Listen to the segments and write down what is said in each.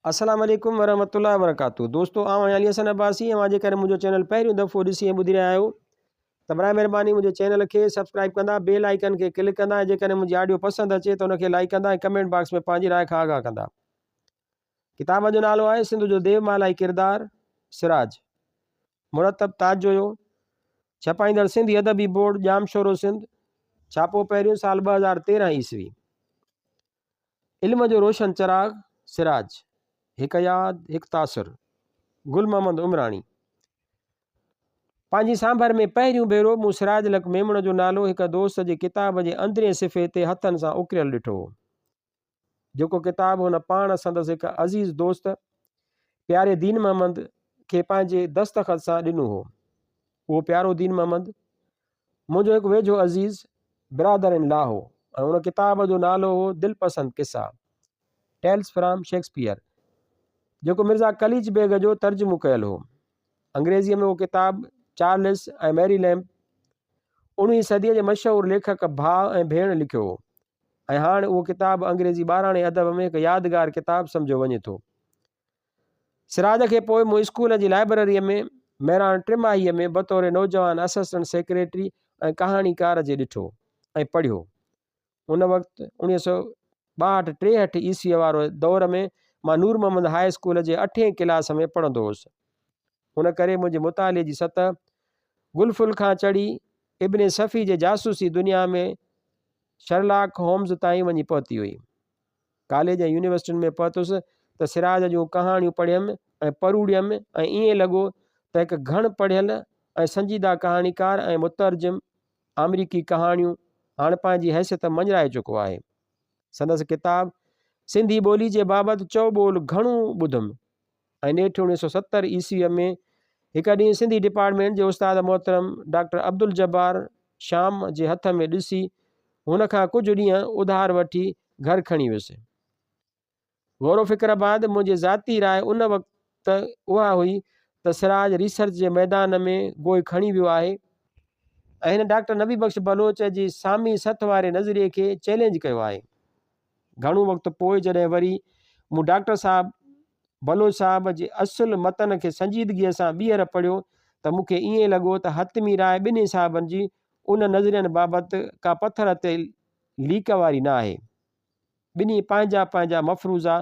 السلام عليڪم ورحمة الله وبرڪاته دوستو آئون آهيان علي حسن عباسي اوهان جيڪڏهن منهنجو چينل پهريون دفعو ڏسي ۽ ٻڌي رهيا آهيو ته برائي مهرباني منهنجي چينل کي سبسڪرائب ڪندا بيل آئيڪن کي ڪلڪ ڪندا ۽ جيڪڏهن منهنجي آڊيو پسند اچي ته ان کي لائيڪ ڪندا ۽ ڪمينٽ باڪس ۾ پنهنجي راء کان آگاهه ڪندا ڪتاب جو نالو آهي سنڌ جو ديومالائي ڪردار سراج مرتب تاج جويو ڇپائيندڙ سنڌي ادبي بورڊ ڄامشورو سنڌ ڇاپو پهريون سال 2013 عيسوي علم جو روشن چراغ سراج، هڪ ياد هڪ تاثر، گل محمد عمراڻي. پنهنجي سانڀر ۾ پهريون ڀيرو مون سراج الحق ميمڻ جو نالو هڪ دوست جي ڪتاب جي اندرين صفحي تي هٿن سان اڪريل ڏٺو هو. جيڪو ڪتاب هن پاڻ سندس هڪ عزيز دوست پياري دين محمد کي پنهنجي دستخط سان ڏنو هو. اهو پيارو دين محمد منهنجو هڪ ويجهو عزيز برادر ان لا هو ۽ ان ڪتاب جو نالو هو دلپسند قصا، Tales from Shakespeare، جيڪو مرزا قليچ بيگ جو ترجمو ڪيل هو. انگريزيء ۾ اهو ڪتاب چارلس ۽ ميري ليمپ اڻويهين صديء جي مشهور ليکڪ ڀاء ۽ ڀيڻ لکيو هو ۽ هاڻ اهو ڪتاب انگريزي ٻاراڻي ادب ۾ هڪ يادگار ڪتاب سمجهيو وڃي ٿو. سراج کي پوء مون اسڪول جي لائبرريء ۾ مهراڻ ٽماهيء ۾ بطور نوجوان اسسٽنٽ سيڪريٽري ۽ ڪهاڻيڪار جي ڏٺو ۽ پڙهيو. ان وقت اوڻيهه سؤ ٻاهٺ ٽيهٺ عيسويء وارو دور ۾ مان نور محمد هاء اسڪول جي اٺين ڪلاس ۾ پڙهندو هوس. ان ڪري منهنجي مطالعي جي سطح گل ڦل کان چڙهي ابن صفي جي جاسوسي دنيا ۾ شرلاڪ هومز تائين وڃي پهتي هئي. ڪاليج ۽ يونيورسٽين ۾ پهتس ته سراج جون ڪهاڻيون پڙهيم ۽ پروڙيم ۽ ائين لڳو ته هڪ گهڻ پڙهيل ۽ سنجيده ڪهاڻيڪار ۽ مترجم آمريڪي ڪهاڻيون هاڻ پنهنجي حيثيت مڃرائي چڪو آهي. سندس ڪتاب سنڌي ٻولي جي بابت چئو ٻول گهڻو ٻڌم ۽ نيٺ 1970 عيسويء ۾ هڪ ڏينهن سنڌي ڊپارٽمينٽ جي استاد محترم ڊاڪٽر عبدالجبار شام جي هٿ ۾ ڏسي هن کان ڪجهه ڏينهن اڌار وٺي گهر کڻي ويس. غور و فڪر بعد منهنجي ذاتي راء ان وقت اها هئي ته سراج ريسرچ جي ميدان ۾ گوء کڻي ويو آهي ۽ هن ڊاڪٽر نبي بخش بلوچ جي سامي سٿ واري نظريي کي چئلينج ڪيو آهي. گهڻو وقت پوء جڏهن وري مون ڊاڪٽر صاحب بلوچ صاحب جي اصل متن کي سنجيدگيء سان ٻيهر پڙهيو ته مون کي ائين لڳو ته حتمي راء ٻنهي صاحبن جي ان نظرين بابت ڪا پٿر تي ليڪ واري نه آهي. ٻنهي پنهنجا پنهنجا مفروضا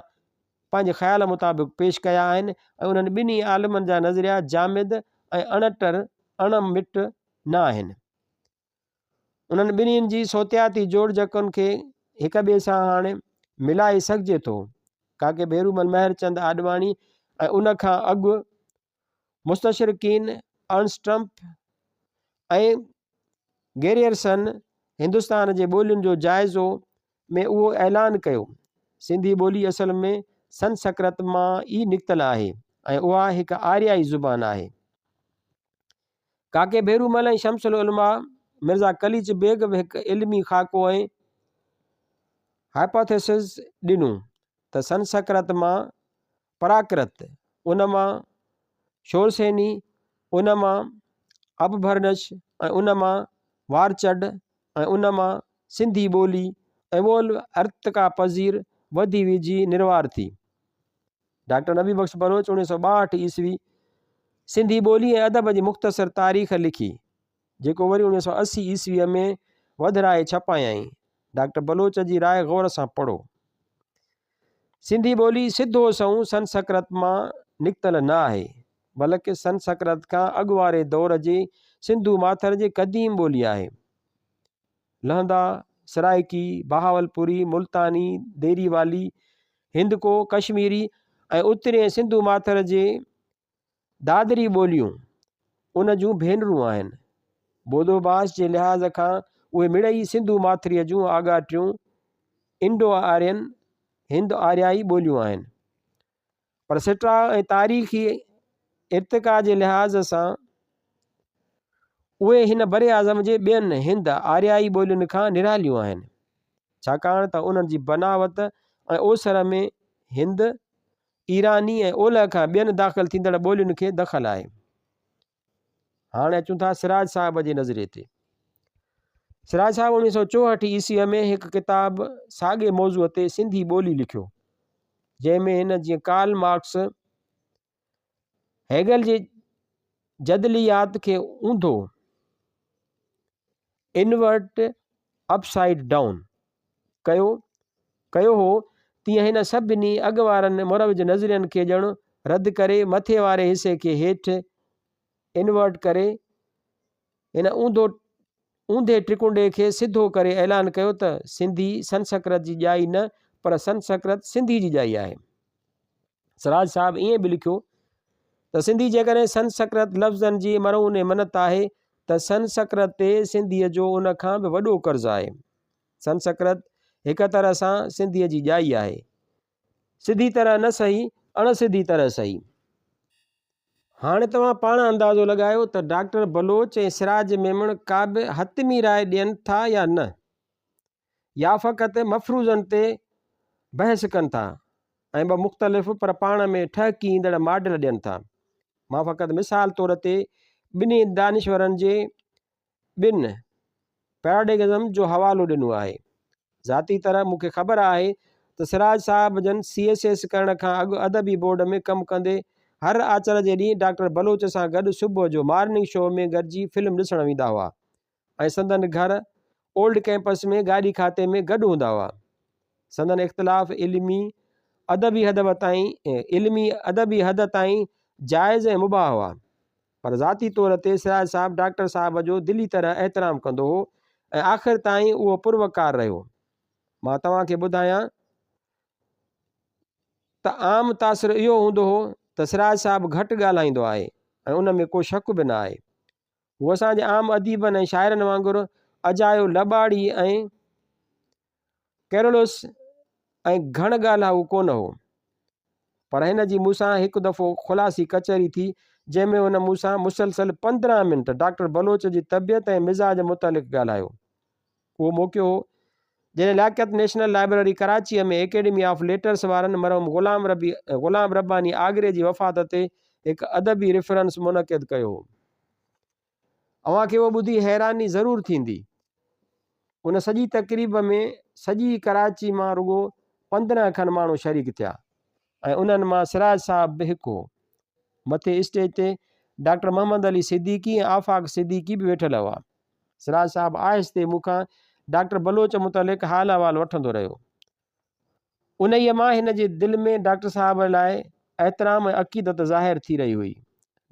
پنهنجي خيال مطابق پيش ڪيا آهن ۽ انهن ٻنهي عالمن جا نظريا جامد ۽ اڻٽر، اڻ مٽ، نه آهن. انهن ٻنهين جي صوتياتي جوڙجڪن کي هڪ ٻئي سان هاڻي ملائي سگهجي ٿو. ڪاڪي ڀيرومل مهرچند آڏواڻي ۽ ان کان اڳ مستشرقين ارنسٽ ٽرمپ ۽ گيريئرسن هندستان جي ٻولين جو جائزو ۾ اهو اعلان ڪيو. سنڌي ٻولي اصل ۾ سنسڪرت مان ئي نڪتل آهي ۽ اها هڪ آريائي زبان آهي. ڪاڪي ڀيرومل ۽ شمس العلماء مرزا قليچ بيگ به هڪ علمي خاڪو ۽ Hypothesis ڏنو ته سنسڪرت مان پراڪرت، ان مان شورسيني، ان مان اپڀرنش ۽ ان مان وارچڊ ۽ ان مان سنڌي ٻولي Evolve ارتقا پذير وڌي ويجهي نروار ٿي. ڊاڪٽر نبي بخش بلوچ 1962 عيسوي سنڌي ٻولي ۽ ادب جي مختصر تاريخ لکي، جيڪو وري 1980 عيسويء ۾ وڌرائي ڇپايائين. ڊاڪٽر بلوچ جي راء غور سان پڙهو. سنڌي ٻولي سڌو سنئون سنسڪرت مان نڪتل نه آهي، بلڪ سنسڪرت کان اڳ واري دور جي سنڌو ماٿر جي قديم ٻولي آهي. لهندا، سرائيڪي، بهاولپوري، ملتاني، ديري والي، هندڪو، ڪشميري ۽ اترين سنڌو ماٿر جي دادري ٻوليون ان جون ڀينرون آهن. بودوباش جي لحاظ کان اهي مڙئي سنڌو ماٿريء جون آڳاٽيون انڊو آرين، هند آريائي، ٻوليون آهن. پر سٽاء ۽ تاريخي ارتقا جي لحاظ سان اهي هن براعظم جي ٻين هند آريائي ٻولين کان نراليون آهن، ڇاڪاڻ ته انهن جي بناوت ۽ اوسر ۾ هند، ايراني ۽ اولهه کان ٻين داخل ٿيندڙ ٻولين کي دخل آهي. هاڻي اچون ٿا سراج صاحب جي نظريي تي. سراج صاحب 1964 عيسويء ۾ هڪ ڪتاب ساڳئي موضوع تي سنڌي ٻولي لکيو. جنهن ۾ هن جيئن ڪارل مارڪس هيگل جي جدليات کي اونڌو، Invert Upside Down، ڪيو ڪيو هو، تيئن هن سڀني اڳ وارن مروج نظرين کي ڄڻ رد ڪري مٿي واري حصي کي هيٺ Invert ڪري هن اونڌو اونڌي ٽڪنڊي کي سڌو ڪري اعلان ڪيو ته سنڌي سنسڪرت جي ڄائي نه پر سنسڪرت سنڌي جي ڄائي آهي. سراج صاحب ائين به لکيو ته سنڌي جيڪڏهن سنسڪرت لفظن جي مرهون منت آهي ته سنسڪرت تي سنڌيء جو ان کان به وڏو قرض آهي. سنسڪرت هڪ طرح سان سنڌيء جي ڄائي آهي. سڌي طرح نه سهي، اڻ سڌي طرح سهي. هاڻ توهان پاڻ اندازو لڳايو ته ڊاڪٽر بلوچ ۽ سراج ميمڻ ڪا به حتمي راء ڏين ٿا يا نه؟ يا فقط مفروضن تي بحث ڪن ٿا ۽ ٻه مختلف پر پاڻ ۾ ٺهڪي ايندڙ ماڊل ڏين ٿا. مان فقط مثال طور تي ٻنهي دانشورن جي ٻن پيراڊگزم جو حوالو ڏنو آهي. ذاتي طرح مون کي خبر آهي ته سراج صاحب جن سي ايس ايس ڪرڻ کان اڳ ادبي بورڊ ۾ ڪم ڪندي هر آچر جي ڏينهن ڊاڪٽر بلوچ سان گڏ صبح جو مارننگ شو ۾ گڏجي فلم ڏسڻ ويندا هئا ۽ سندن گهر اولڊ ڪئمپس ۾ گاڏي کاتي ۾ گڏ هوندا هئا. سندن اختلاف علمي ادبي حد تائين علمي ادبي حد تائين جائز ۽ مباح هئا. پر ذاتي طور تي سراج صاحب ڊاڪٽر صاحب جو دلي طرح احترام ڪندو هو ۽ آخر تائين اهو پروقار رهيو. مان توهان کي ٻڌايان ته عام تاثر اهو هوندو هو ته سراج صاحب گهٽ ڳالهائيندو آهي ۽ ان ۾ ڪو شڪ به نه آهي. هو اسان جي عام اديبن ۽ شاعرن وانگر اجايو لٻاڙي ۽ ڪيرولس ۽ گهڻ ڳالهائو ڪونه هو. پر هن جي مون سان هڪ دفعو خلاصي ڪچهري ٿي، جنهن ۾ هن مون سان مسلسل 15 منٽ ڊاڪٽر بلوچ جي طبيعت ۽ مزاج متعلق ڳالهايو. اهو موقعو هو، جڏهن لياقت نيشنل لائبرري ڪراچيء ۾ اڪيڊمي آف ليٽرس وارن مرحوم غلام ربي غلام رباني آگري جي وفات تي هڪ ادبي ريفرنس منعقد ڪيو هو. اوهان کي اهو ٻڌي حيراني ضرور ٿيندي. ان سڄي تقريب ۾ سڄي ڪراچي مان رڳو 15 کن ماڻهو شريڪ ٿيا ۽ انهن مان سراج صاحب به هڪ هو. مٿي اسٽيج تي ڊاڪٽر محمد علي صديقي ۽ آفاق صديقي به ويٺل هئا. سراج صاحب آهستي مون کان ڊاڪٽر بلوچ متعلق حال احوال وٺندو رهيو. انهيء مان هن جي دل ۾ ڊاڪٽر صاحب لاء احترام ۽ عقيدت ظاهر ٿي رهي هئي.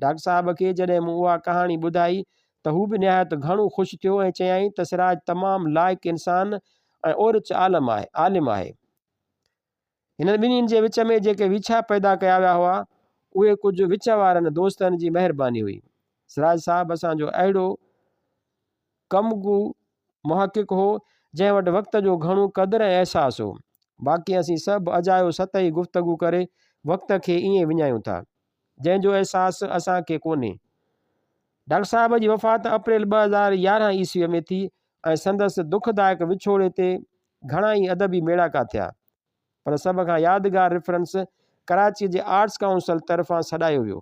ڊاڪٽر صاحب کي جڏهن مون اها ڪهاڻي ٻڌائي ته هو به نهايت گهڻو خوش ٿيو ۽ چيائين ته سراج تمام لائق انسان ۽ اورچ عالم آهي عالم آهي. هنن ٻنهين جي وچ ۾ جيڪي ويڇا پيدا ڪيا ويا هئا، اهي ڪجهه وچ وارن دوستن جي مهرباني هئي. سراج صاحب اسان جو اهڙو ڪم گو محقق هو، جنهن وٽ وقت جو گهڻو قدر ۽ احساس هو. باقي اسين سڀ اجايو سطحي گفتگو ڪري وقت کي ائين وڃايون ٿا، جنهن جو احساس اسان کي ڪونهي. ڊاڪٽر صاحب جي وفات اپريل 2011 عيسويء ۾ ٿي ۽ سندس دکدائڪ وڇوڙي تي گهڻا ئي ادبي ميڙاڪا ٿيا، پر سڀ کان يادگار ريفرنس ڪراچيء جي آرٽس ڪائونسل طرفان سڏايو ويو.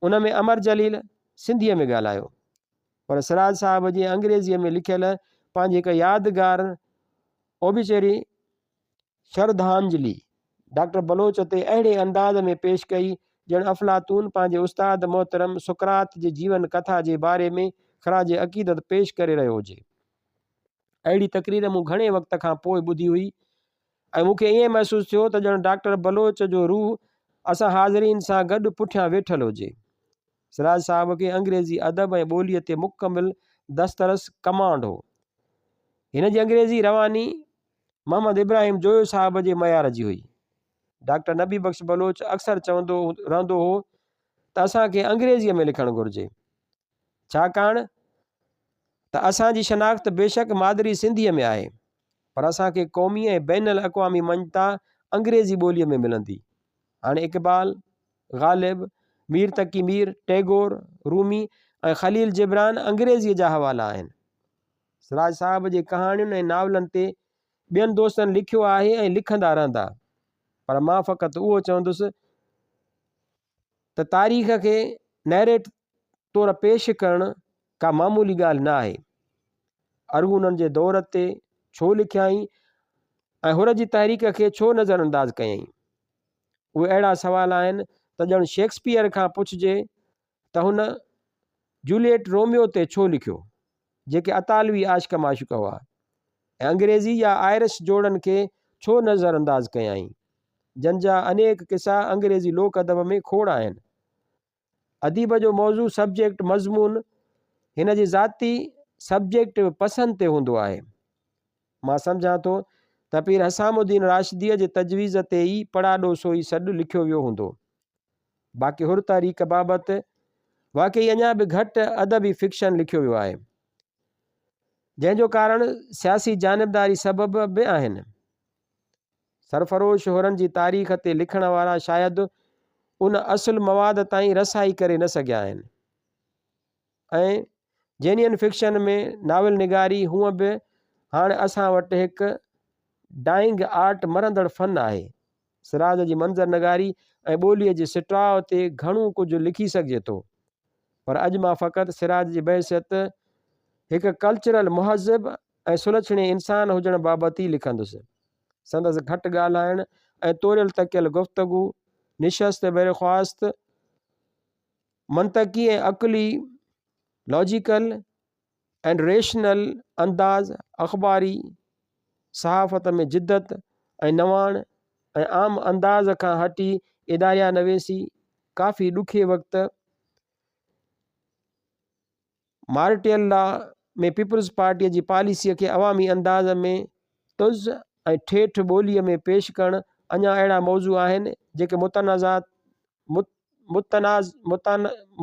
ان ۾ امر جليل سنڌيء ۾ ڳالهايو، پر سراج صاحب جي انگريزيء ۾ لکيل پنهنجي هڪ يادگار اوبيچري شرڌانجلي ڊاڪٽر بلوچ تي اهڙي انداز ۾ پيش ڪئي، ڄڻ افلاطون پنهنجي استاد محترم سقراط جي جيون ڪٿا جي باري ۾ خراج عقيدت پيش ڪري رهيو هجي. اهڙي تقرير مون گهڻي وقت کان پوء ٻڌي هئي ۽ مون کي ائين محسوس ٿيو ته ڄڻ ڊاڪٽر بلوچ جو روح اسان حاضرين سان گڏ پٺيان ويٺل هجي. سراج صاحب کي انگريزي ادب ۽ ٻوليء تي مڪمل دسترس، ڪمانڊ، هو. هن جي انگريزي رواني محمد ابراهيم جويو صاحب جي معيار جي هئي. ڊاڪٽر نبي بخش بلوچ اڪثر چوندو رهندو هو ته اسان کي انگريزيء ۾ لکڻ گهرجي. ڇاڪاڻ ته اسان جي شناخت بيشڪ مادري سنڌيء ۾ آهي، پر اسان کي قومي ۽ بين الاقوامي مڃتا انگريزي ٻوليء ۾ ملندي. هاڻي اقبال، غالب، مير تقي مير، ٽئگور، رومي ۽ خليل جبران انگريزيء جا حوالا آهن. سراج صاحب جي ڪهاڻين ۽ ناولن تي ٻين دوستن لکيو آهي ۽ لکندا رهندا، پر مان فقط اهو چوندس ته تاريخ کي نئريٽ طور پيش ڪرڻ ڪا معمولي ڳالهه نه آهي. ارغونن جي دور تي ڇو لکيائين ۽ حر جي تحريڪ کي ڇو نظرانداز ڪيائين؟ اهي اهڙا سوال آهن ته ڄڻ شيڪسپيئر کان پڇجي ته هن جوليٽ روميو تي ڇو لکيو، جيڪي اطالوي عاشق معشوق هئا، ۽ انگريزي يا آئرش جوڙن کي ڇو نظرانداز ڪيائين، جن جا انيڪ قصا انگريزي لوڪ ادب ۾ کوڙ آهن. اديب جو موضوع Subject، مضمون، هن جي ذاتي Subjective پسند تي هوندو آهي. مان سمجهان ٿو ته پير حسام الدين راشديء جي تجويز تي ئي پڙاڏو سوئي سڏ لکيو ويو هوندو. باقي حر تحريڪ بابت واقعي اڃا به گهٽ ادبي فڪشن لکيو ويو آهي. جنهن جو ڪارڻ سياسي جانبداري سبب به آهن. سرفروش حرن جي تاريخ تي لکڻ وارا شايد ان اصل مواد تائين رسائي ڪري نه سگهيا آهن ۽ جينين فڪشن ۾ ناول نگاري هونء به هاڻ اسان وٽ هڪ ڊائنگ آرٽ مرندڙ فن آهي. سراج جي منظرنگاري ۽ ٻوليء جي سٽاء تي گهڻو ڪجهه لکي سگهجي ٿو، پر اڄ مان فقط سراج جي بحيثيت هڪ ڪلچرل مهذب ۽ سلڇڻي انسان هجڻ بابت ئي لکندس. سندس گهٽ ڳالهائڻ ۽ توريل تڪيل گفتگو، نشست برخواست، منطقي ۽ عقلي، Logical and Rational، انداز، اخباري صحافت ۾ جدت ۽ نواڻ ۽ عام انداز کان هٽي اداريه نويسي، ڪافي ڏکي وقت، مارٽيل لا ۾ پيپلز پارٽيء جي پاليسيء کي عوامي انداز ۾ تز ۽ ٺيٺ ٻوليء ۾ پيش ڪرڻ اڃا اهڙا موضوع آهن، جيڪي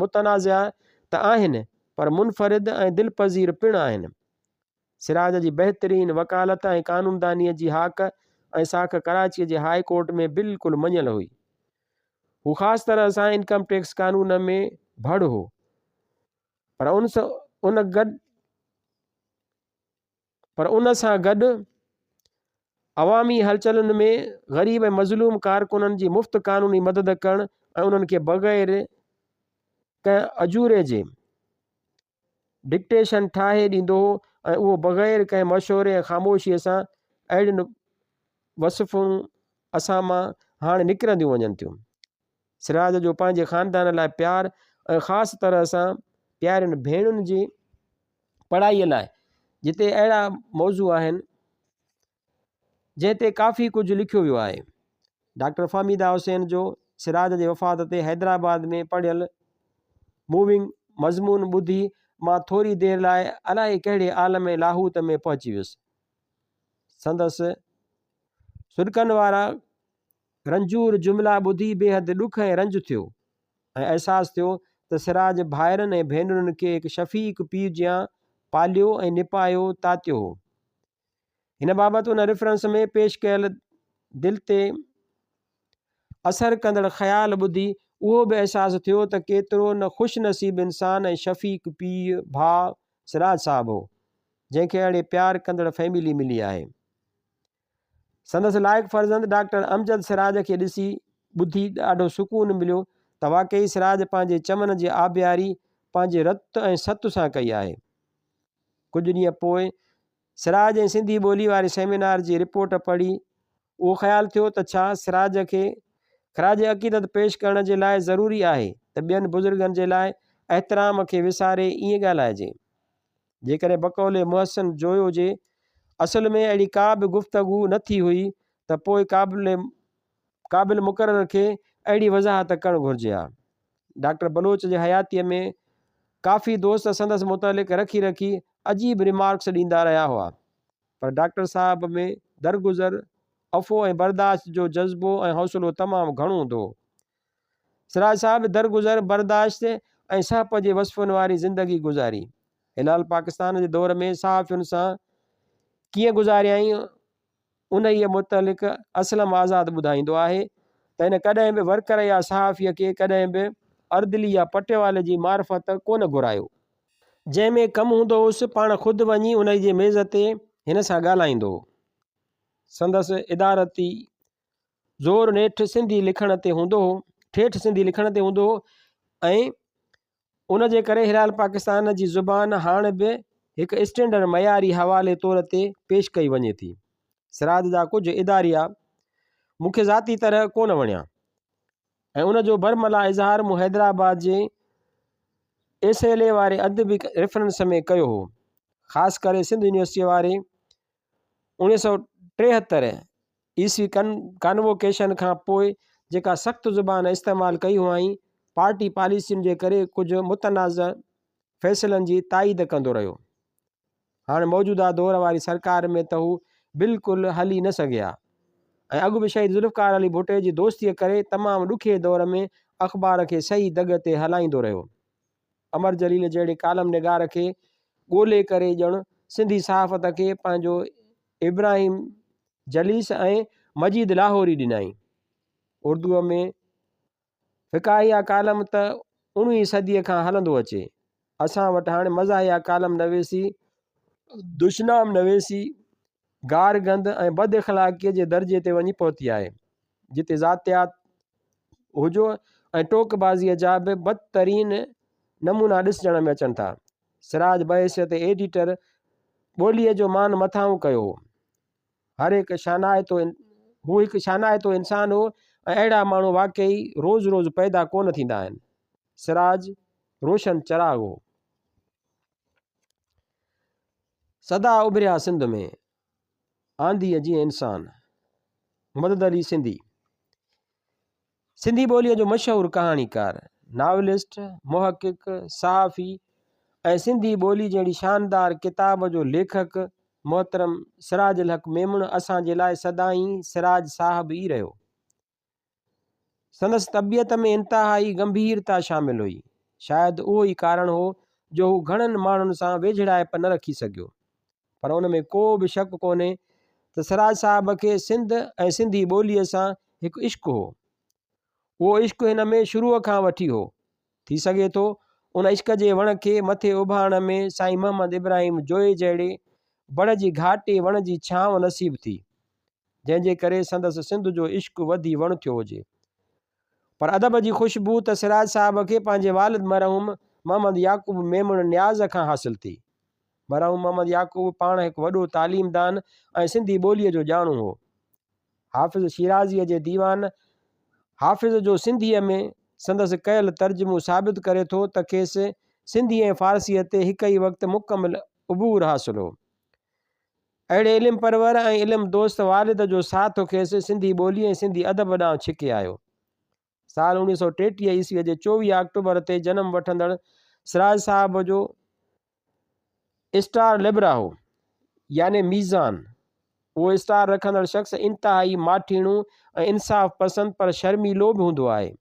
متنازعه ته آهن، پر منفرد ۽ دلپذير پڻ آهن. سراج جي بهترين وڪالت ۽ قانوندانيء جي هاڪ ۽ ساک ڪراچيء جي هاء ڪورٽ ۾ بلڪل مڃيل هئي. هو خاص طرح سان انڪم ٽيڪس قانون ۾ ڀڙ هو. پر ان ان گڏ پر ان سان گڏ عوامي هلچلن ۾ غريب ۽ مظلوم ڪارڪنن جي مفت قانوني مدد ڪرڻ ۽ انهن کي بغير ڪنهن اجوري جي ڊڪٽيشن ٺاهي ڏيندو هو ۽ اهو بغير ڪنهن مشوري ۽ خاموشيء سان اهڙين وصفون اسان مان هاڻ نڪرنديون وڃن ٿيون. سراج جو پنهنجي خاندان لاء پيار ۽ خاص طرح سان پيارين ڀيڻن جي پڙهائيء لاء جتي اهڙا موضوع آهن جنهن تي ڪافي ڪجهه لکيو ويو آهي. ڊاڪٽر فهميده حسين جو سراج جي وفات تي حيدرآباد ۾ پڙهيل موونگ مضمون ٻڌي مان ٿوري دير لاء الائي ڪهڙي عالم لاهوت ۾ پهچي ويس. سندس سڏڪن وارا رنجور جملا ٻڌي بيحد ڏک ۽ رنج ٿيو ۽ احساس ٿيو ته سراج ڀائرن ۽ ڀينرن کي هڪ شفيق پيء جيان پاليو ۽ نپايو تاتيو هو. هن بابت ان ريفرنس ۾ پيش ڪيل دل تي اثر ڪندڙ خيال ٻڌي اهو به احساس ٿيو ته ڪيترو نه خوش نصيب انسان ۽ شفيق پيء ڀاء سراج صاحب هو جنهن کي اهڙي پيار ڪندڙ فيملي ملي آهي. سندس لائق فرزند ڊاڪٽر امجد سراج کي ڏسي ٻڌي ڏاڍو سڪون مليو ته واقعي سراج پنهنجي چمن جي آبياري پنهنجي رت ۽ ست سان ڪئي آهي. ڪجهه ڏينهن پوء سراج ۽ سنڌي ٻولي واري سيمينار جي رپورٽ پڙهي اهو خيال ٿيو ته ڇا سراج کي خراج عقيدت پيش ڪرڻ جي لاء ضروري آهي ته ٻين بزرگن جي لاء احترام کي وساري ائين ڳالهائجي؟ جيڪڏهن بقول محسن جويو جي اصل ۾ اهڙي ڪا به گفتگو نه ٿي هئي ته پوء قابل قابل مقرر کي اهڙي وضاحت ڪرڻ گهرجي ها. ڊاڪٽر بلوچ جي حياتيء ۾ ڪافي دوست سندس متعلق رکي رکي عجيب ريمارڪس ڏيندا رهيا هئا، پر ڊاڪٽر صاحب ۾ درگذر، عفو ۽ برداشت جو جذبو ۽ حوصلو تمام گهڻو هوندو هو. سراج صاحب درگذر، برداشت ۽ سهپ جي وصفن واري زندگي گذاري. هلال پاڪستان جي دور ۾ صحافين سان ڪيئن گذاريائين، انهيء متعلق اسلم آزاد ٻڌائيندو آهي ته هن ڪڏهن به ورڪر يا صحافيء کي ڪڏهن به اردلي يا پٽيوالي جي معرفت ڪونه گهرايو. جنهن ۾ ڪم هوندو هوس، پاڻ خود وڃي انهيء جي ميز تي هن سان ڳالهائيندو هو. سندس ادارتي زور نيٺ سنڌي لکڻ تي هوندو هو، ٺيٺ سنڌي لکڻ تي هوندو هو ۽ ان جي ڪري هلال پاڪستان جي زبان هاڻ به هڪ اسٽينڊرڊ معياري حوالي طور تي پيش ڪئي وڃي ٿي. سراج جا ڪجهه اداريا مون کي ذاتي طرح ڪونه وڻيا ۽ ان جو برملا اظهار مون حيدرآباد جي ايس ايل اي واري ادبي ريفرنس ۾ ڪيو هو. خاص ڪري سنڌ يونيورسٽيء واري 1973 عيسوي ڪانووڪيشن کان پوء جيڪا سخت زبان استعمال ڪئي هئائين، پارٽي پاليسين جي ڪري ڪجهه متنازع فيصلن جي تائيد ڪندو رهيو. هاڻ موجوده دور واري سرڪار ۾ ته هو بلڪل هلي نه سگهي ها ۽ اڳ به شهيد ذوالفقار علي ڀٽي جي دوستيء ڪري تمام ڏکئي دور ۾ اخبار کي صحيح دڳ تي هلائيندو رهيو. امر جليل جهڙي ڪالم نگار کي ڳولي ڪري ڄڻ سنڌي صحافت کي پنهنجو ابراهيم جليس ۽ مجيد لاهوري ڏنائين. اردوء ۾ فڪاهيه ڪالم ته اڻويهين صديء کان هلندو اچي. اسان وٽ هاڻي مزاحيه ڪالم نويسي، دشنام نويسي، گارگند ۽ بد اخلاقيء جي درجي تي وڃي پهتي آهي، جتي ذاتيات، هجو ۽ ٽوڪ بازيء جا به بدترين نمونا ڏسجڻ ۾ اچن ٿا. سراج بحيثيت ايڊيٽر ٻوليء جو مان مٿانهون ڪيو هو. هر هڪ شانائتو هو هڪ شانائتو انسان هو ۽ اهڙا ماڻهو واقعي روز روز پيدا ڪونه ٿيندا آهن. سراج روشن چراغ هو. سدا اڀريا سنڌ ۾، آنڌيء جيئن انسان. مدد علي سنڌي. سنڌي ٻوليء جو مشهور ڪهاڻيڪار، ناولسٽ، محقق، صحافي ۽ سنڌي ٻولي جهڙي شاندار ڪتاب جو ليکڪ محترم سراج الحق ميمڻ اسان جي لاء سدائين سراج صاحب ئي رهيو. سندس طبيعت ۾ انتهائي گنڀيرتا شامل هئي. شايد اهو ئي ڪارڻ هو جو هو گهڻن ماڻهن سان ويجهڙائپ نه رکي سگهيو. پر ان ۾ ڪو به شڪ ڪونهي ته سراج صاحب کي سنڌ ۽ سنڌي ٻوليء سان هڪ عشق هو. اهو عشق هن ۾ شروع کان وٺي هو. ٿي سگهي ٿو ان عشق جي وڻ کي مٿي اڀارڻ ۾ سائين محمد ابراهيم جويي جهڙي بڙ جي گهاٽي وڻ جي ڇانو نصيب ٿي، جنهن جي ڪري سندس سنڌ جو عشق وڌي وڻ ٿيو هجي. پر ادب جي خوشبوء ته سراج صاحب کي پنهنجي والد مرحوم محمد يعقوب ميمڻ نياز کان حاصل ٿي. مرحوم محمد يعقوب پاڻ هڪ وڏو تعليمدان ۽ سنڌي ٻوليء جو ڄاڻو هو. حافظ شيرازيء جي ديوان حافظ جو سنڌيء ۾ سندس ڪيل ترجمو ثابت ڪري ٿو ته کيس سنڌي ۽ فارسيء تي هڪ ئي وقت مڪمل عبور حاصل هو. اهڙي علم پرور ۽ علم دوست والد جو ساٿ کيس سنڌي ٻولي ۽ سنڌي ادب ڏانهن ڇڪي آيو. سال 1933 عيسويء جي 24 آڪٽوبر تي جنم وٺندڙ سراج صاحب جو اسٽار لبرا هو، يعني ميزان. اهو اسٽار رکندڙ شخص انتهائي ماٺيڻو ۽ انصاف پسند پر شرميلو به هوندو آهي.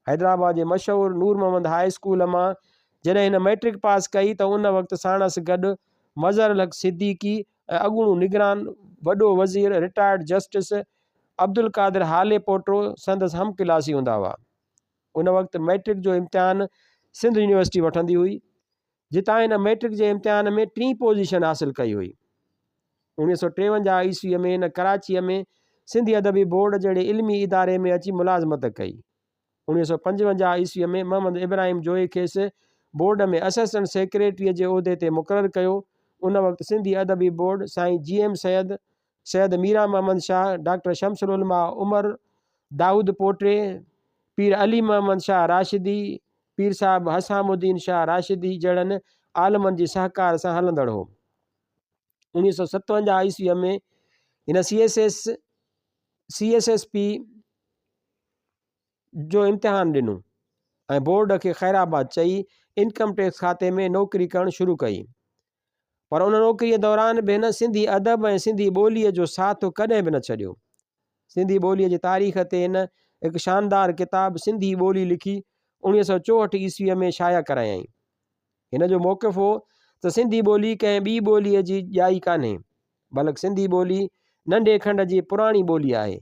حيدرآباد جي مشهور نور محمد هاء اسڪول مان جڏهن هن مئٽرڪ پاس ڪئي ته ان وقت ساڻس گڏ مظهر الحق صديقي ۽ اڳوڻو نگران وڏو وزير رٽائرڊ جسٽس عبدالقادر هاليپوٽو سندس هم ڪلاسي هوندا هئا. ان وقت مئٽرڪ جو امتحان سنڌ يونيورسٽي وٺندي هئي، جتان هن مئٽرڪ جي امتحان ۾ ٽين پوزيشن حاصل ڪئي هئي. 1953 عيسويء ۾ هن ڪراچيء ۾ سنڌي ادبي بورڊ جهڙي علمي اداري ۾ اچي ملازمت ڪئي. 1955 عيسويء ۾ محمد ابراهيم جويي کيس بورڊ ۾ اسسٽنٽ سيڪريٽريء جي عهدي تي مقرر ڪيو. ان وقت سنڌي ادبي بورڊ سائين جي ايم سيد، سيد ميران محمد شاهه، ڊاڪٽر شمس العلماء عمر دائود پوٽي، پير علي محمد شاهه راشدي، پير صاحب حسام الدين شاهه راشدي جهڙن عالمن جي سهڪار سان هلندڙ هو. 1957 عيسويء ۾ هن C S S, CSSP، جو امتحان ڏنو ۽ بورڊ کي خيرآباد چئي انڪم ٽيڪس کاتي ۾ نوڪري ڪرڻ شروع ڪئي. پر ان نوڪريء دوران به هن سنڌي ادب ۽ سنڌي ٻوليء جو ساٿ ڪڏهن به نه ڇڏيو. سنڌي ٻوليء جي تاريخ تي هن هڪ شاندار ڪتاب سنڌي ٻولي لکي 1964 عيسويء ۾ شايع ڪرايائين. هن جو موقف هو ته سنڌي ٻولي ڪنهن ٻي ٻوليء جي ڄائي ڪانهي، بلڪ سنڌي ٻولي ننڍي کنڊ جي پراڻي ٻولي آهي.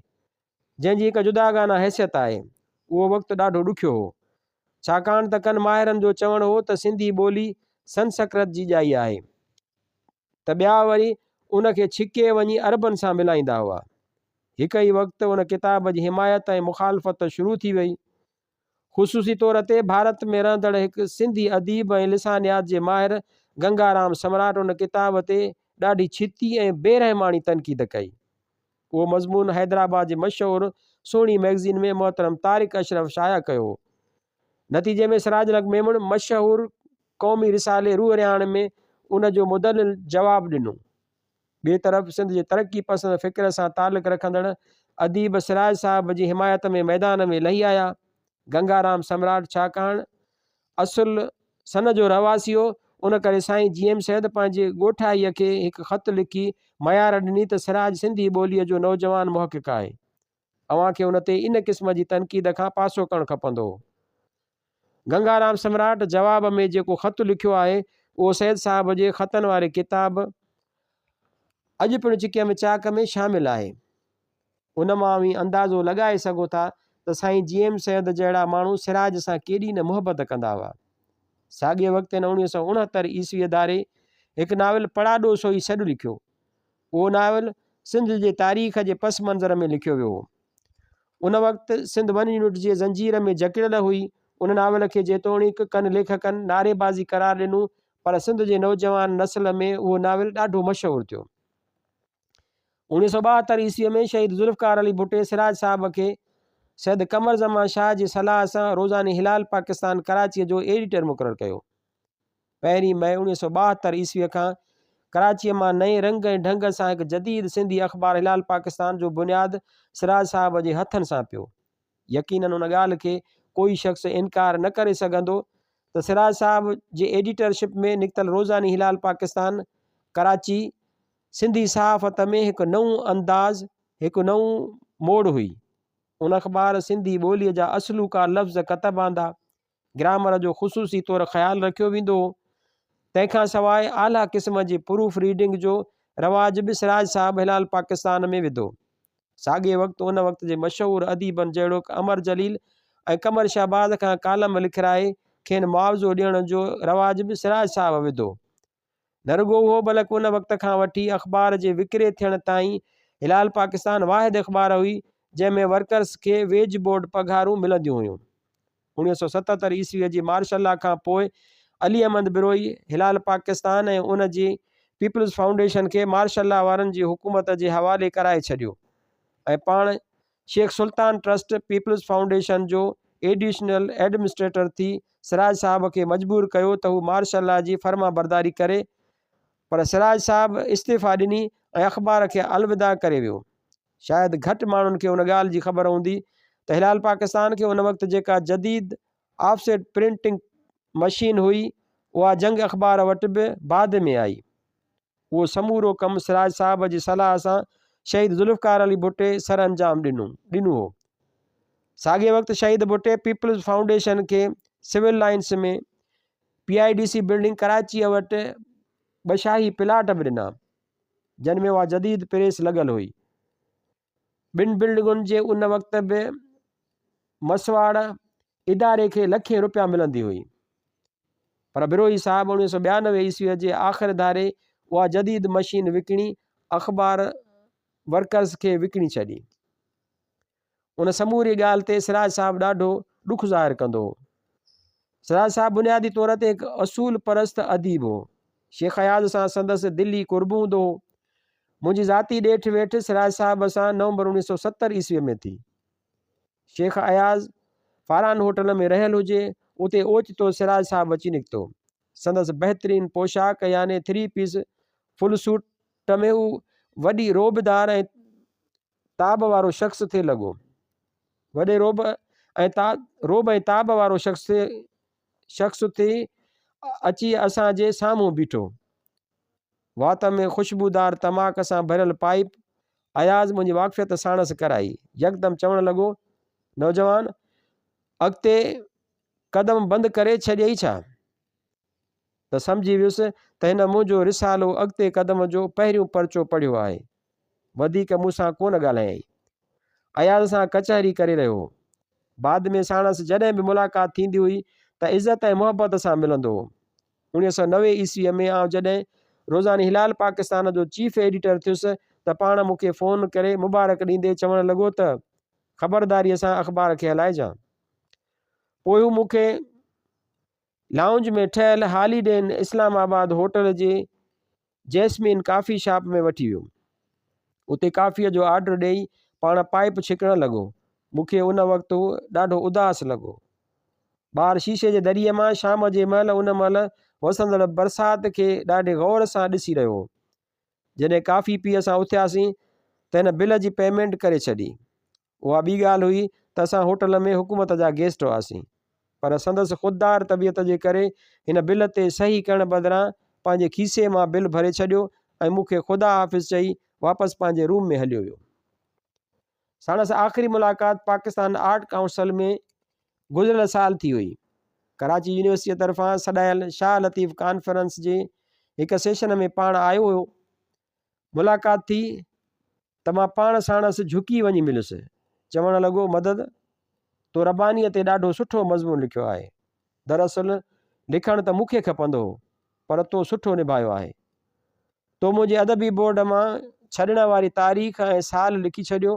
جنهن جي هڪ جداگانه حيثيت آهي. اهو وقت ڏاڍو ڏکيو هو. ڇاڪاڻ ته ڪن ماهرن جو چوڻ هو ته سنڌي ٻولي سنسڪرت جي ڄائي آهي ته ٻيا وري ان کي ڇڪي وڃي عربن سان ملائيندا هئا. هڪ ئي وقت ان ڪتاب جي حمايت ۽ مخالفت شروع ٿي وئي. خصوصي طور تي ڀارت ۾ رهندڙ هڪ سنڌي اديب ۽ لسانيات جي ماهر گنگارام سمراٽ ان ڪتاب تي ڏاڍي ڇتي ۽ بيرحماڻي تنقيد ڪئي. اهو مضمون حيدرآباد جي مشهور سهڻي مئگزين ۾ محترم طارق اشرف شايع ڪيو هو. نتيجي ۾ سراج الحق ميمڻ مشهور قومي رسالي روح رهاڻ ۾ ان جو مدلل جواب ڏنو. ٻئي طرف سنڌ جي ترقي پسند فڪر سان تعلق رکندڙ اديب سراج صاحب جي حمايت ۾ ميدان ۾ لهي آيا. گنگارام سمراٽ ڇاڪاڻ اصل سن جو رهواسي هو، ان ڪري سائين جي ايم سيد پنهنجي ڳوٺائيء کي هڪ خط لکي ميار ڏني ته سراج سنڌي ٻوليء جو نوجوان محقق آهي. اوهان کي ان تي ان قسم جي تنقيد کان پاسو ڪرڻ کپندو هو. گنگارام سمراٽ جواب ۾ جيڪو خط لکيو آهي، اهو سيد صاحب جي خطن واري ڪتاب اڄ پڻ چڪيم چاڪ ۾ شامل آهي. ان مان اوهين اندازو لڳائي سگهو ٿا ته سائين جي ايم سيد جهڙا ماڻهو سراج سان ڪيڏي نه محبت ڪندا هئا. ساڳئي وقت هن 1969 عيسويء ڌاري هڪ ناول پڙاڏو سوئي سڏ لکيو. اهو ناول سنڌ جي تاريخ جي پس منظر ۾ لکيو ويو هو. ان وقت سنڌ ون يونٽ جي زنجير ۾ جڪڙيل هئي. ان ناول کي جيتوڻيڪ ڪن ليکڪن نعريبازي قرار ڏنو پر سنڌ جي نوجوان نسل ۾ اهو ناول ڏاڍو مشهور ٿيو. 1972 عيسويء ۾ شهيد ذوالفقار علي ڀٽي سراج صاحب کي سيد قمر زمان شاهه جي صلاح سان روزاني هلال پاڪستان ڪراچيء جو ايڊيٽر مقرر ڪيو. پهرين مئي 1972 عيسويء کان ڪراچيء مان نئين رنگ ۽ ڍنگ سان هڪ جديد سنڌي اخبار هلال پاڪستان جو بنياد سراج صاحب جي هٿن سان پيو. يقينن ان ڳالهه کي ڪوئي شخص انڪار نه ڪري سگهندو ته سراج صاحب جي ايڊيٽر شپ ۾ نڪتل روزاني هلال پاڪستان ڪراچي سنڌي صحافت ۾ هڪ نئون انداز، هڪ نئون موڙ هئي. ان اخبار سنڌي ٻوليء جا اصلوڪا لفظ ڪتب آندا. گرامر جو خصوصي طور خيال رکيو ويندو هو. تنهن کان سواء اعليٰ قسم جي پروف ريڊنگ جو رواج به سراج صاحب هلال پاڪستان ۾ وڌو. ساڳئي وقت ان وقت جي مشهور اديبن جهڙوڪ امر جليل ۽ قمر شهباز کان ڪالم لکرائي کين معاوضو ڏيڻ جو رواج به سراج صاحب وڌو. نه رڳو اهو بلڪ ان وقت کان وٺي اخبار جي وڪري ٿيڻ تائين هلال پاڪستان واحد اخبار هئي جنهن ۾ ورڪرز کي ويج بورڊ پگهارون ملنديون هيون. 1977 عيسويء جي مارشل لا کان پوء علي احمد بروهي هلال پاڪستان ۽ ان جي پيپلز فائونڊيشن کي مارشل لا وارن جي حڪومت جي حوالي ڪرائي ڇڏيو ۽ پاڻ شيخ سلطان ٽرسٽ پيپلز فائونڊيشن جو ايڊيشنل ايڊمنسٽريٽر ٿي سراج صاحب کي مجبور ڪيو ته هو مارشل لا جي فرمانبرداري ڪري پر سراج صاحب استعيفا ڏني ۽ اخبار کي الوداع ڪري ويو. شايد گهٽ ماڻهن کي ان ڳالهه جي خبر هوندي ته هلال پاڪستان کي ان وقت جيڪا جديد آف سيٽ پرنٽنگ مشين هئي اها جنگ اخبار وٽ به بعد ۾ آئي. اهو سمورو ڪم سراج صاحب جي صلاح سان شهيد ذوالفقار علي ڀٽي سرانجام ڏنو ڏنو هو. ساڳئي وقت شهيد ڀٽي پيپلز فائونڊيشن کي civil lines ۾ P I D C building ڪراچيء وٽ ٻه شاهي پلاٽ به ڏنا، جن ۾ اها جديد پريس لڳل هئي. ٻن بلڊنگن جي ان وقت به مسواڙ اداري کي لکين روپيا ملندي هئي. پر بروهي صاحب 1992 عيسويء جي آخر ڌاري اها جديد مشين وڪڻي اخبار ورڪرز کي وڪڻي ڇڏي. ان سموري ڳالهه تي سراج صاحب ڏاڍو ڏک ظاهر ڪندو هو. سراج صاحب بنيادي طور تي هڪ اصول پرست اديب هو. شيخ اياز سان سندس دلي قرب هوندو هو. منهنجي ذاتي ڏيٺ ويٺ سراج صاحب سان نومبر 1970 عيسويء ۾ ٿي. شيخ اياز فاران هوٽل ۾ رهيل هجي، اتي اوچتو سراج صاحب اچي نڪتو. سندس بهترين پوشاڪ يعني ٿري پيس فل سوٽ ۾ هو وڏي رعبدار ۽ تاب وارو شخص ٿي لڳو. وڏي رعب ۽ رعب ۽ تاب وارو شخص شخص ٿي اچي اسان جي سامهون بيٺو. وات ۾ خوشبودار تماڪ سان ڀريل پائيپ اياز منهنجي واقفيت ساڻس ڪرائي. يڪدم چوڻ لڳو، نوجوان! اڳتي قدم بند ڪري ڇڏيئي ڇا؟ ته سمجهي ويس ته هن منهنجو رسالو اڳتي قدم جو پهريون پرچو پڙهيو آهي. وڌيڪ مون سان ڪونه ڳالهايائين. اياز سان ڪچهري ڪري رهيو هو. بعد ۾ ساڻس جڏهن به ملاقات ٿيندي هئي ته عزت ۽ محبت سان ملندو هو. 1990 عيسويء ۾ آئون جڏهن روزاني هلال پاڪستان جو چيف ايڊيٽر ٿيس ته پاڻ مون کي فون ڪري مبارڪ ڏيندي چوڻ لڳو ته خبرداريء سان اخبار کي هلائجان. پوء هو مون کي لائونج ۾ ٺهيل هاليڊي ان اسلام آباد هوٽل جي جيسمين ڪافي شاپ ۾ وٺي ويو. اتي ڪافيء جو آرڊر ڏيئي پاڻ پائيپ ڇڪڻ لڳو. مون کي ان وقت هو ڏاڍو اداس لڳو. ٻاهر شيشي جي دريء مان شام جي مهل ان مهل وسندڙ برسات کي ڏاڍي غور سان ڏسي رهيو هو. جڏهن ڪافي پي اسان اٿياسين ته هن بل جي پيمينٽ ڪري ڇڏي. اها ٻي ڳالهه هئي ته اسان هوٽل ۾ حڪومت جا گيسٽ هئاسين. پر سندس خوددار طبيعت جي ڪري هن بل تي صحيح ڪرڻ بدران پنهنجي کيسي مان بل ڀري ڇڏيو ۽ مون کي خدا حافظ چئي واپس پنهنجي روم ۾ هليو ويو. ساڻس آخري ملاقات پاڪستان آرٽ ڪائونسل ۾ گذريل سال ٿي هئي. ڪراچي يونيورسٽيء طرفان سڏايل شاهه لطيف ڪانفرنس جي هڪ سيشن ۾ پاڻ آيو هيو. ملاقات ٿي ته مان پاڻ ساڻس جهڪي وڃي مليس. چوڻ لڳو، مدد، تو ربانيء تي ڏاڍو سٺو مضمون لکيو آهي. دراصل لکڻ ته مون کي کپندو هو، پر تو سٺو نڀايو آهي. تو منهنجي ادبي بورڊ مان ڇڏڻ واري تاريخ ۽ سال لکي ڇڏيو.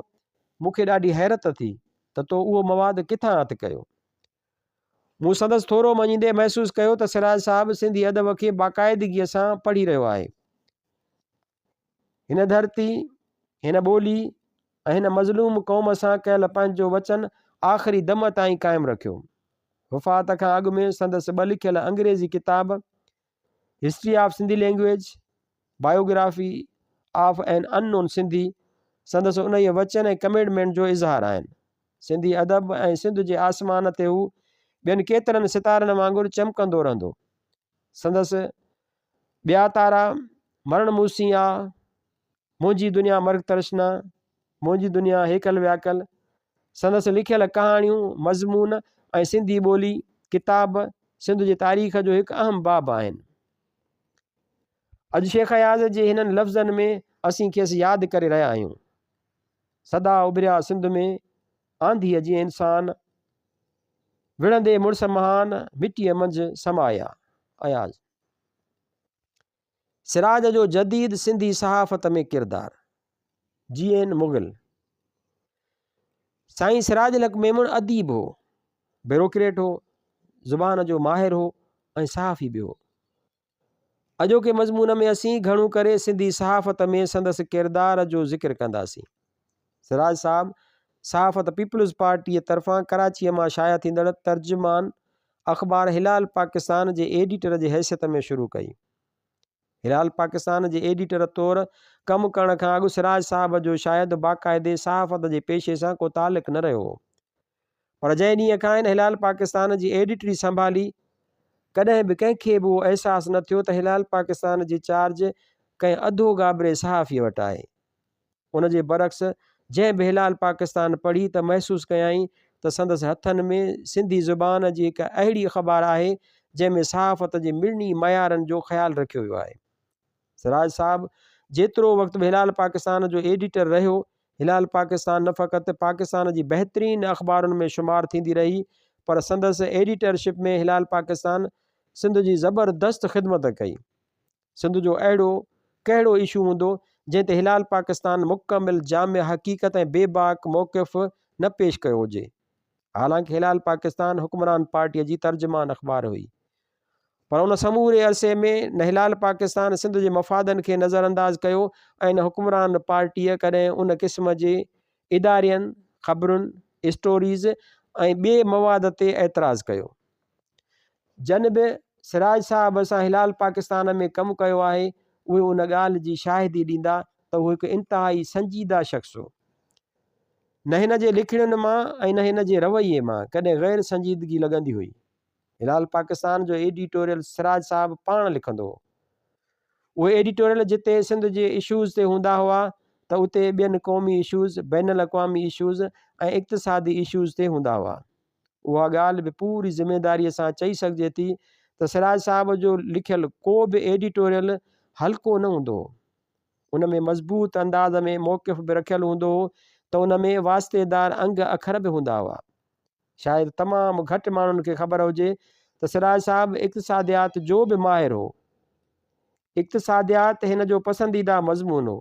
مون کي ڏاڍي حيرت ٿي ته تو اهو مواد ڪٿان هٿ ڪيو. مون سندس ٿورو مڃيندي محسوس ڪيو ته سراج صاحب سنڌي ادب کي باقاعدگيء سان پڙهي رهيو آهي. هن ڌرتي، هن ٻولي ۽ هن مظلوم قوم سان ڪيل پنهنجو وچن آخري دم تائين قائم رکيو. وفات کان اڳ ۾ سندس ٻه لکيل انگريزي ڪتاب history of Sindhi language, biography of an unknown Sindhi سندس انهيء وچن ۽ ڪمٽمينٽ جو اظهار آهن. سنڌي ادب ۽ سنڌ جي آسمان تي هو ٻين ڪيترن ستارن وانگر چمڪندو رهندو. سندس ٻيا تارا، مرڻ مون سين آ، منهنجي دنيا مرگ ترشنا، منهنجي دنيا هيڪل وياڪل، سندس لکيل ڪهاڻيون، مضمون ۽ سنڌي ٻولي، ڪتاب، سنڌ جي تاريخ جو هڪ اهم باب آهن. اڄ شيخ اياز جي هنن لفظن ۾ اسين کيس ياد ڪري رهيا آهيون. سدا اڀريا سنڌ ۾، آنڌيء جيئن انسان، وڙهندي مڙس مهان، مٽيء منجهه سمايا. اياز. سراج جو جديد سنڌي صحافت ۾ ڪردار، جي اين مغل. سائين سراج الحق ميمڻ اديب هو، بيوروڪريٽ هو، زبان جو ماهر هو ۽ صحافي به هو. اڄوڪي مضمون ۾ اسين گهڻو ڪري سنڌي صحافت ۾ سندس ڪردار جو ذڪر ڪنداسين. سراج صاحب صحافت پيپلز پارٽيء طرفان ڪراچيء مان شايع ٿيندڙ ترجمان اخبار هلال پاڪستان جي ايڊيٽر جي حيثيت ۾ شروع ڪئي. هلال پاڪستان جي ايڊيٽر طور ڪم ڪرڻ کان اڳ سراج صاحب جو شايد باقاعدي صحافت جي پيشي سان ڪو تعلق نه رهيو هو. پر جنهن ڏينهن کان هن هلال پاڪستان جي ايڊيٽري سنڀالي، ڪڏهن به ڪنهن کي به اهو احساس نه ٿيو ته هلال پاڪستان جي چارج ڪنهن اڌو گابري صحافيء وٽ آهي. ان جي برعڪس جنهن به هلال پاڪستان پڙهي ته محسوس ڪيائين ته سندس هٿن ۾ سنڌي زبان جي هڪ اهڙي اخبار آهي، جنهن ۾ صحافت جي مڙني معيارن جو خيال رکيو ويو آهي. سراج صاحب جيترو وقت به هلال پاڪستان جو ايڊيٽر رهيو، هلال پاڪستان نه فقط پاڪستان جي بهترين اخبارن ۾ شمار ٿيندي رهي پر سندس ايڊيٽرشپ ۾ هلال پاڪستان سنڌ جي زبردست خدمت ڪئي. سنڌ جو اهڙو ڪهڙو اشو هوندو جنهن تي هلال پاڪستان مڪمل جامع حقيقت ۽ بيباڪ موقف نه پيش ڪيو هجي. حالانڪ هلال پاڪستان حڪمران پارٽيء جي ترجمان اخبار هئي. پر ان سموري عرصي ۾ نه هلال پاڪستان سنڌ جي مفادن کي نظرانداز ڪيو ۽ نه حڪمران پارٽيء ڪڏهن ان قسم جي ادارين، خبرن، اسٽوريز ۽ ٻئي مواد تي اعتراض ڪيو. جن به سراج صاحب سان هلال پاڪستان ۾ ڪم ڪيو آهي، اهي ان ڳالهه جي شاهدي ڏيندا ته هو هڪ انتهائي سنجيده شخص هو. نه هن جي لکڻين مان ۽ نه هن جي رويي مان ڪڏهن غير سنجيدگي لڳندي هئي. هلال پاڪستان جو ايڊيٽوريل سراج صاحب پاڻ لکندو هو. اهي ايڊيٽوريل جتي سنڌ جي اشوز تي هوندا هئا ته اتي ٻين قومي اشوز، بين الاقوامي اشوز ۽ اقتصادي اشوز تي هوندا هئا. اها ڳالهه به پوري ذميداريء سان چئي سگهجي ٿي ته سراج صاحب جو لکيل ڪو به ايڊيٽوريل هلڪو نه هوندو هو. ان ۾ مضبوط انداز ۾ موقف به رکيل هوندو هو ته ان ۾ واسطيدار انگ اکر به هوندا هئا. شايد تمام گهٽ ماڻهن کي خبر هجي ته سراج صاحب اقتصاديات جو به ماهر هو. اقتصاديات هن جو پسنديده مضمون هو.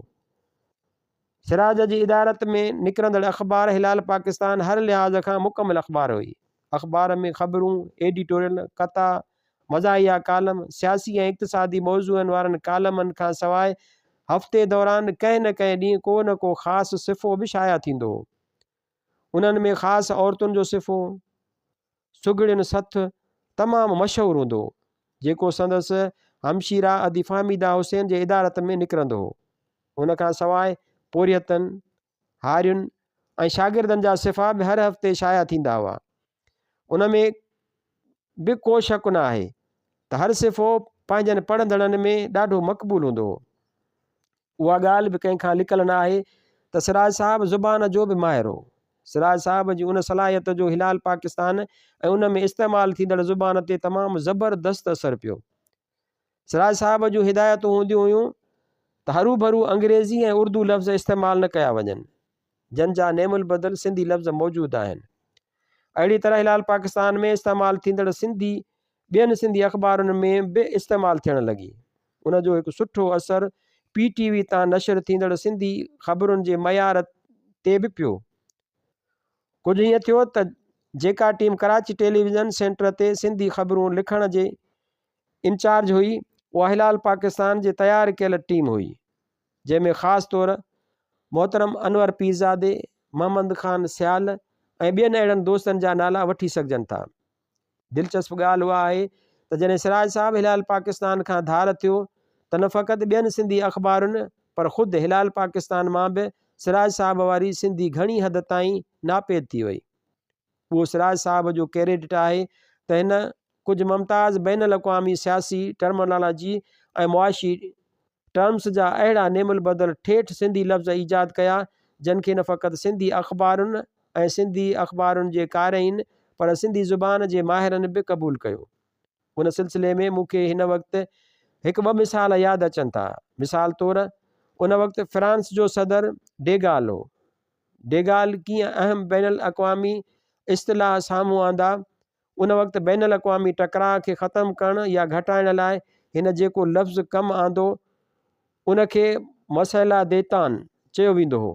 سراج جي ادارت ۾ نڪرندڙ اخبار هلال پاڪستان هر لحاظ کان مڪمل اخبار هئي. اخبار ۾ خبرون، ايڊيٽوريل، قطعا، مزاحيه ڪالم، سياسي ۽ اقتصادي موضوعن وارن ڪالمن کان سواء هفتي دوران ڪنهن نه ڪنهن ڏينهن ڪو نه ڪو خاص صفحو به شايع ٿيندو هو. انهن ۾ خاص عورتن جو صفحو، سگهڙين سٿ، تمام مشهور هوندو هو، جيڪو سندس همشيره ادي فهميده حسين جي ادارت ۾ نڪرندو هو. ان کان سواء پورهيتن، هارين ۽ شاگردن جا صفحا به هر هفتي شايع ٿيندا هئا. ان ۾ به ڪو شڪ نه آهي ته هر صفحو پنهنجن پڙهندڙن ۾ ڏاڍو مقبول هوندو هو. اها ڳالهه به ڪنهن کان لڪل نه آهي ته سراج صاحب زبان جو به ماهر هو. سراج صاحب جي ان صلاحيت جو هلال پاڪستان ۽ ان ۾ استعمال ٿيندڙ زبان تي تمام زبردست اثر پيو. سراج صاحب جون هدايتون هونديون هيون ته هروڀرو انگريزي ۽ اردو لفظ استعمال نه ڪيا وڃن. جن جا نعم البدل سنڌي لفظ موجود آهن. اهڙي طرح هلال پاڪستان ۾ استعمال ٿيندڙ سنڌي ٻين سنڌي اخبارن ۾ به استعمال ٿيڻ لڳي. ان جو هڪ سٺو اثر پي ٽي وي تان نشر ٿيندڙ سنڌي خبرن جي معيار تي به پيو. ڪجهه ائين ٿيو ته جيڪا ٽيم ڪراچي ٽيليويزن سينٽر تي سنڌي خبرون لکڻ جي انچارج هئي، اها هلال پاڪستان جي تيار ڪيل ٽيم هئي. جنهن ۾ خاص طور محترم انور پيرزادي، محمد خان سيال ۽ ٻين اهڙن دوستن جا نالا وٺي سگهجن ٿا. دلچسپ ڳالهه اها آهي ته جڏهن سراج صاحب هلال پاڪستان کان ڌار ٿيو ته نه فقط ٻين سنڌي اخبارن پر خود هلال پاڪستان مان به سراج صاحب واري سنڌي گهڻي حد تائين ناپيد ٿي وئي. اهو سراج صاحب جو ڪريڊٽ آهي ته هن ڪجهه ممتاز بين الاقوامي سياسي ٽرمنالاجي ۽ معاشي ٽرمس جا اهڙا نعم البدل ٺيٺ سنڌي لفظ ايجاد ڪيا جن کي نه فقط سنڌي اخبارن ۽ سنڌي اخبارن جي قارئين پر سنڌي زبان جي ماهرن به قبول ڪيو. ان سلسلي ۾ مون کي هن وقت هڪ ٻه مثال ياد اچن ٿا. مثال طور ان وقت فرانس جو صدر ڊيگال هو. ڊيگال ڪيئن اهم بين الاقوامي اصطلاح سامهون آندا. ان وقت بين الاقوامي ٽڪراء کي ختم ڪرڻ يا گهٽائڻ لاء هن جيڪو لفظ ڪم آندو، ان کي مسئله ديتان چيو ويندو هو.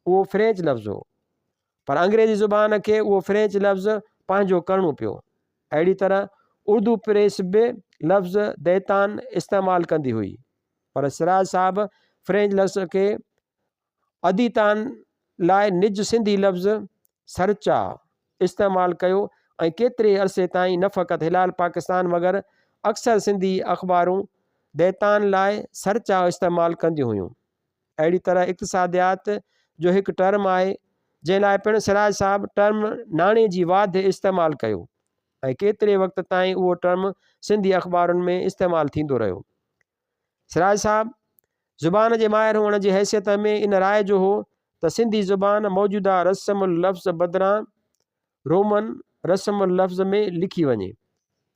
اهو فرينچ لفظ هو. پر انگريزي زبان کي اهو فرينچ لفظ پنهنجو ڪرڻو پيو. اهڙي طرح اردو پريس به لفظ ديتان استعمال ڪندي هئي. پر سراج صاحب فرينچ لفظ کي اديتان لاء نج سنڌي لفظ سرچا استعمال ڪيو ۽ ڪيتري عرصي تائين نه فقط هلال پاڪستان مگر اڪثر سنڌي اخبارون ديتان لاء سرچا استعمال ڪنديون هيون. اهڙي طرح اقتصاديات جو هڪ ٽرم آهي جنهن لاء پڻ سراج صاحب ٽرم ناڻي جي واڌ استعمال ڪيو ۽ ڪيتري وقت تائين اهو ٽرم سنڌي اخبارن ۾ استعمال ٿيندو رهيو. سراج صاحب زبان جي ماهر هئڻ جي حيثيت ۾ ان راء جو هو ته سنڌي زبان موجوده رسم اللفظ بدران رومن رسم اللفظ ۾ لکي وڃي.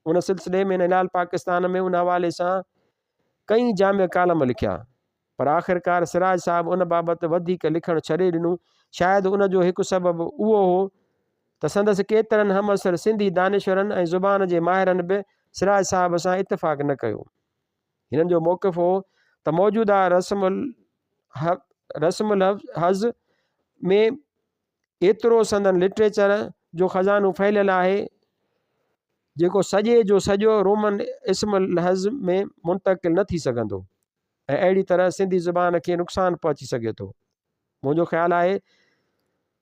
ان سلسلي ۾ هن هلال پاڪستان ۾ ان حوالي سان ڪئين جامع ڪالم لکيا، پر آخرڪار سراج صاحب ان بابت وڌيڪ لکڻ ڇڏي ڏنو. شايد ان جو هڪ سبب اهو هو ته سندس ڪيترن همعصر سنڌي دانشورن ۽ زبان جي ماهرن به سراج صاحب سان اتفاق نه ڪيو. هنن جو موقف هو ته موجوده رسم رسم الحظ ۾ ايترو سندن لٽريچر جو خزانو ڦهليل آهي جيڪو سڄي جو سڄو رومن اسم الحظ ۾ منتقل نه ٿي سگهندو ۽ اهڙي طرح سنڌي زبان کي نقصان پهچي سگهي ٿو. منهنجو خيال آهي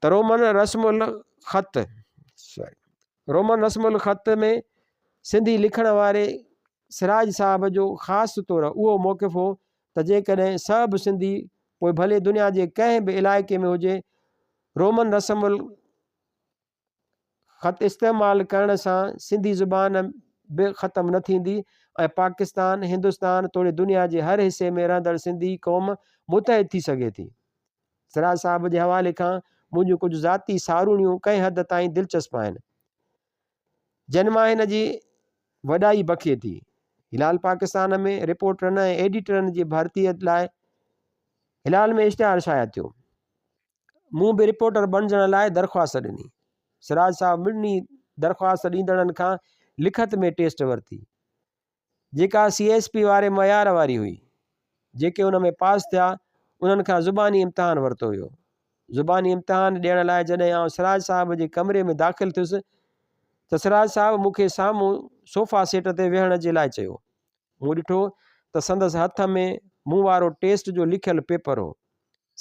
ته رومن رسم الخط رومن رسم الخط ۾ سنڌي لکڻ واري سراج صاحب جو خاص طور اهو موقف هو ته جيڪڏهن سڀ سنڌي پوء ڀلي دنيا جي ڪنهن به علائقي ۾ هجي رومن رسم الخط استعمال ڪرڻ سان سنڌي زبان به ختم نه ٿيندي ۽ پاڪستان، هندستان توڙي دنيا جي هر حصي ۾ رهندڙ سنڌي قوم متحد ٿي سگهي ٿي. سراج صاحب جي حوالي کان منهنجون ڪجهه ذاتي ساروڻيون ڪنهن حد تائين دلچسپ آهن. جن مان هن جي وڏائي بکي ٿي. هلال پاڪستان ۾ رپورٽرن ۽ ايڊيٽرن جي ڀرتيء لاء هلال ۾ اشتهار شايع ٿيو. مون به رپورٽر بڻجڻ لاء درخواست ڏني. سراج صاحب مڙني درخواست ڏيندڙن کان لکت ۾ ٽيسٽ ورتي. جيڪا سي ايس پي واري معيار واري هئي. جيڪي ان ۾ پاس ٿيا، انهن کان زباني امتحان ورتو ويو. زباني امتحان ڏيڻ لاء جڏهن آئون سراج صاحب جي ڪمري ۾ داخل ٿيس ته سراج صاحب مون کي سامهون صوفا سيٽ تي ويهڻ جي لاء چيو. مون ڏٺو ته سندس هٿ ۾ مون وارو ٽيسٽ جو لکيل پيپر هو.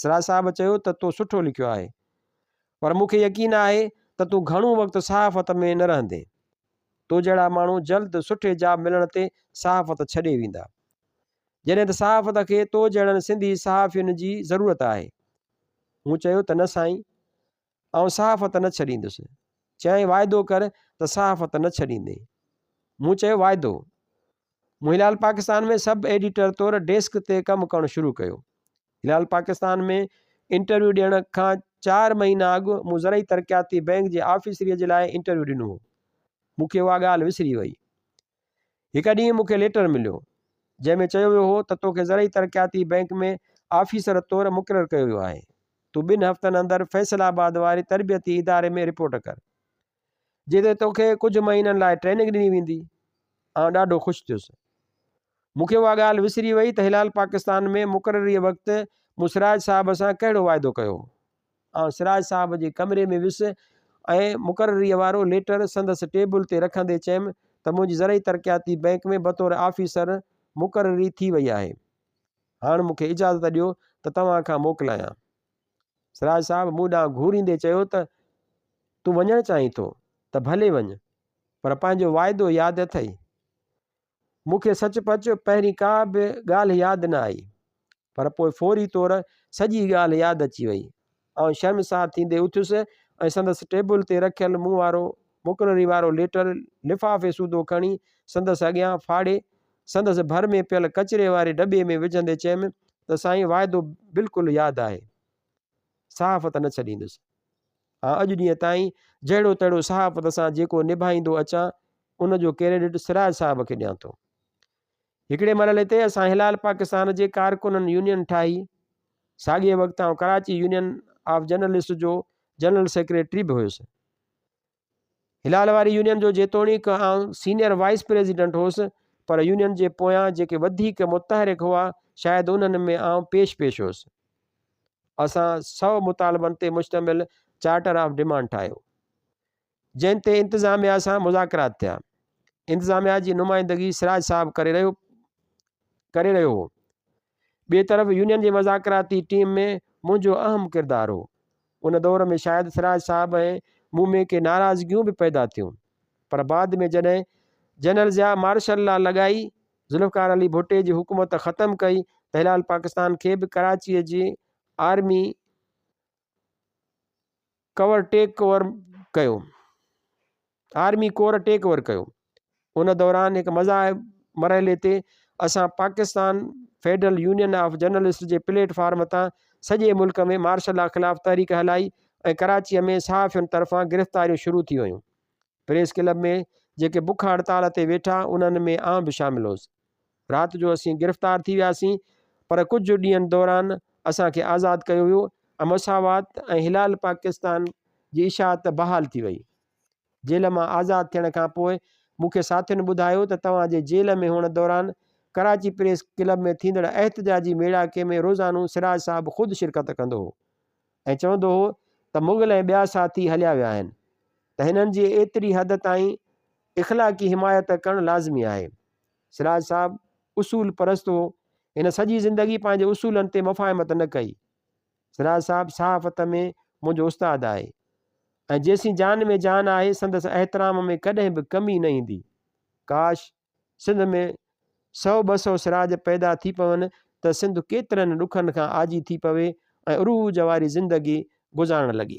سراج صاحب چيو ته تو سٺو لکيو آهي. پر مون کي يقين آهي ته تون گهڻو وقت صحافت ۾ نه رهندين. تو جهڙا ماڻهو جلد سٺي جاب ملڻ تي صحافت ڇڏي ويندا. جڏهن ته صحافت کي تو جهڙن سنڌي صحافين جي ضرورت آهي. مون چيو ته نه سائين، آئون صحافت نه ڇڏيندس. چيائين واعدو ڪر ته صحافت نه ڇڏيندين. مون چيو واعدو. مون هلال پاڪستان ۾ سب ايڊيٽر طور ڊيسڪ تي ڪم ڪرڻ شروع ڪيو. هلال پاڪستان ۾ انٽرويو ڏيڻ کان چار مهينا اڳ مون زرعي ترقياتي بئنڪ جي آفيسريء جي لاء انٽرويو ڏنو هو. مون کي اها ڳالهه وسري وئي. هڪ ڏينهن مون کي ليٽر مليو، جنهن ۾ چيو ويو هو ته توکي زرعي ترقياتي بئنڪ ۾ آفيسر طور مقرر ڪيو ويو آهي. تون ٻن هفتن اندر فيصل آباد واري تربيتي اداري ۾ رپورٽ ڪر، جتي توکي ڪجهه مهينن لاء ٽريننگ ڏني ويندي. آئون ڏاڍو خوش ٿيس. مون کي اها ڳالهه وسري وئي ته هلال پاڪستان ۾ مقرريء وقت مون سراج صاحب سان ڪهڙو واعدو ڪيو هو. آئون سراج صاحب جي ڪمري ۾ ويس ۽ مقرريء وارو ليٽر سندس ٽيبل تي رکندي چيم ته منهنجي زرعي ترقياتي بئنڪ ۾ بطور آفيسر مقرري ٿي وئي آهي. هاڻ مون کي اجازت ڏيو ته توهان کان موڪلايان. سراج صاحب مون ڏانهن گهوريندي چيو ته تون وڃڻ چاهين ٿو ته ڀلي وڃ پر پنهنجو واعدو ياد اٿئي؟ مون کي سچ پچ پهرين ڪا به ڳالهه ياد نه آئي، پر پوء فوري طور سڄي ڳالهه ياد اچي وئي. آئون شرمسار ٿيندي اٿيس ۽ سندس ٽيبل تي رکيل مون وارو مقرري وارو ليٽر لفافي سوڌو کڻي سندس اڳيان ڦاڙي سندس ڀر ۾ پيل ڪچري واري ڊٻي ۾ وجهندي چيم ته سائين واعدو بلڪل ياد آهي. صحافت نه ڇڏيندس. آئون اڄ ڏينهن تائين جهڙو تهڙو صحافت سان جيڪو نڀائيندو اچان ان جو ڪريڊٽ سراج صاحب کي ڏيان ٿو. هڪڙي مرحلي تي اسان هلال پاڪستان جي ڪارڪنن يونين ٺاهي. ساڳئي وقت آئون ڪراچي يونين آف جرنلسٽ جو جنرل سيڪريٽري به هيس. هلال واري يونين جو جيتوڻيڪ آئون سينيئر وائيس پريزيڊنٽ هوس پر يونين جي پويان جيڪي وڌيڪ متحرڪ هئا شايد انهن ۾ آئون پيش پيش هوس. اسان سئو مطالبن تي مشتمل چارٽر آف ڊمانڊ ٺاهيو. جنهن تي انتظاميا سان مذاڪرات ٿيا. انتظاميا جي نمائندگي سراج صاحب ڪري رهيو ڪري رهيو هو. ٻئي طرف يونين جي مذاڪراتي ٽيم ۾ منهنجو اهم ڪردار هو. ان دور ۾ شايد سراج صاحب ۽ مون ۾ ڪي ناراضگيون به پيدا ٿيون. پر بعد ۾ جڏهن جنرل ضياء مارشل لا لڳائي ذوالفقار علي ڀٽي جي حڪومت ختم ڪئي ته هلال پاڪستان کي به ڪراچيء جي آرمي ڪور ٽيڪ اوور ڪيو. آرمي ڪور ٽيڪ اوور ڪيو. ان دوران هڪ مزاحيه مرحلي تي اسان Pakistan federal union of journalist جي پليٽ فارم تان سڄي ملڪ ۾ مارشل لا خلاف تحريڪ هلائي ۽ ڪراچيء ۾ صحافين طرفان گرفتاريون شروع ٿي ويون. پريس ڪلب ۾ جيڪي بک هڙتال تي ويٺا انهن ۾ آئون به شامل هوس. رات جو اسين گرفتار ٿي وياسين پر ڪجهه ڏينهن دوران اسان کي آزاد ڪيو ويو ۽ مساوات ۽ هلال پاڪستان جي اشاعت بحال ٿي وئي. جيل مان آزاد ٿيڻ کان پوء مون کي ساٿين ٻڌايو ته توهان جي جيل ۾ هئڻ دوران ڪراچي پريس ڪلب ۾ ٿيندڙ احتجاجي ميڙاڪي ۾ روزانو سراج صاحب خود شرڪت ڪندو هو ۽ چوندو هو ته مغل ۽ ٻيا ساٿي هليا ويا آهن ته هنن جي ايتري حد تائين اخلاقي حمايت ڪرڻ لازمي آهي. سراج صاحب اصول پرست هو. هن سڄي زندگي پنهنجي اصولن تي مفاهمت نه ڪئي. سراج صاحب صحافت ۾ منهنجو استاد آهي ۽ جيسين جان ۾ جان آهي سندس احترام ۾ ڪڏهن به ڪمي نه ايندي. ڪاش سنڌ ۾ سئو 200 سراج پيدا ٿي پون ته سنڌ ڪيترن ڏکن کان آجي ٿي پوي ۽ عروج واري زندگي گذارڻ لڳي.